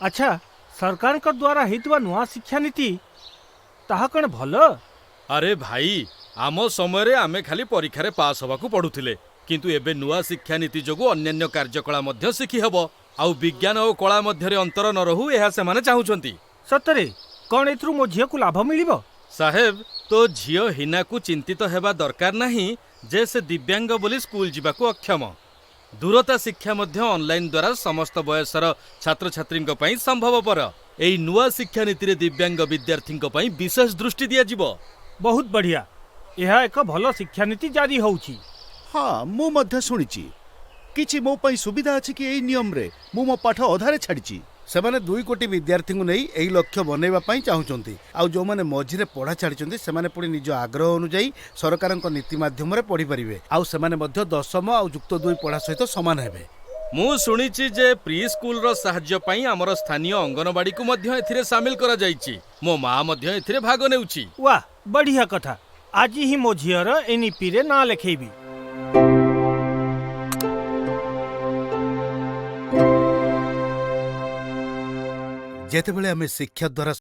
ଆଚ୍ଛା, ସରକାରଙ୍କ ଦ୍ୱାରା ହେଇଥିବା ନୂଆ ଶିକ୍ଷାନୀତି, ତାହା କ'ଣ ଭଲ? ଆରେ ଭାଇ, ଆମ ସମୟରେ ଆମେ ଖାଲି ପରୀକ୍ଷାରେ ପାସ୍ ହବାକୁ ପଢ଼ୁଥିଲେ, କିନ୍ତୁ ଏବେ ନୂଆ ଶିକ୍ଷାନୀତି ଯୋଗୁଁ ଅନ୍ୟାନ୍ୟ କାର୍ଯ୍ୟକଳା ମଧ୍ୟ ଶିଖିହବ ଆଉ ବିଜ୍ଞାନ ଓ କଳା ମଧ୍ୟରେ ଅନ୍ତର ନ ରହୁ ଏହା ସେମାନେ ଚାହୁଁଛନ୍ତି। ସତରେ କ'ଣ ଏଥିରୁ ମୋ ଝିଅକୁ ଲାଭ ମିଳିବ? ସାହେବ, ତୋ ଝିଅ ହିନାକୁ ଚିନ୍ତିତ ହେବା ଦରକାର ନାହିଁ ଯେ ସେ ଦିବ୍ୟାଙ୍ଗ ବୋଲି ସ୍କୁଲ ଯିବାକୁ ଅକ୍ଷମ। ଦୂରତା ଶିକ୍ଷା ମଧ୍ୟ ଅନ୍‌ଲାଇନ୍ ଦ୍ୱାରା ସମସ୍ତ ବୟସର ଛାତ୍ରଛାତ୍ରୀଙ୍କ ପାଇଁ ସମ୍ଭବପର। ଏଇ ନୂଆ ଶିକ୍ଷାନୀତିରେ ଦିବ୍ୟାଙ୍ଗ ବିଦ୍ୟାର୍ଥୀଙ୍କ ପାଇଁ ବିଶେଷ ଦୃଷ୍ଟି ଦିଆଯିବ। ବହୁତ ବଢ଼ିଆ! ଏହା ଏକ ଭଲ ଶିକ୍ଷାନୀତି ଜାରି ହେଉଛି। ହଁ, ମୁଁ ମଧ୍ୟ ଶୁଣିଛି। କିଛି ମୋ ପାଇଁ ସୁବିଧା ଅଛି କି ଏଇ ନିୟମରେ? ମୁଁ ମୋ ପାଠ ଅଧାରେ ଛାଡ଼ିଛି। ସେମାନେ 2 କୋଟି ବିଦ୍ୟାର୍ଥୀଙ୍କୁ ନେଇ ଏହି ଲକ୍ଷ୍ୟ ବନେଇବା ପାଇଁ ଚାହୁଁଛନ୍ତି, ଆଉ ଯେଉଁମାନେ ମଝିରେ ପଢ଼ା ଛାଡ଼ିଛନ୍ତି, ସେମାନେ ପୁଣି ନିଜ ଆଗ୍ରହ ଅନୁଯାୟୀ ସରକାରଙ୍କ ନୀତି ମାଧ୍ୟମରେ ପଢ଼ିପାରିବେ, ଆଉ ସେମାନେ ମଧ୍ୟ ଦଶମ ଆଉ ଯୁକ୍ତ 2 ପଢ଼ା ସହିତ ସମାନ ହେବେ। ମୁଁ ଶୁଣିଛି ଯେ ପ୍ରି ସ୍କୁଲର ସାହାଯ୍ୟ ପାଇଁ ଆମର ସ୍ଥାନୀୟ ଅଙ୍ଗନବାଡ଼ିକୁ ମଧ୍ୟ ଏଥିରେ ସାମିଲ କରାଯାଇଛି। ମୋ ମାଆ ମଧ୍ୟ ଏଥିରେ ଭାଗ ନେଉଛି। ୱାଃ, ବଢ଼ିଆ କଥା! ଆଜି ହିଁ ମୋ ଝିଅର ଏନ୍.ଇ.ପି.ରେ ନାଁ ଲେଖେଇବି। ଯେତେବେଳେ ଆମେ ଶିକ୍ଷା ଦ୍ୱାରା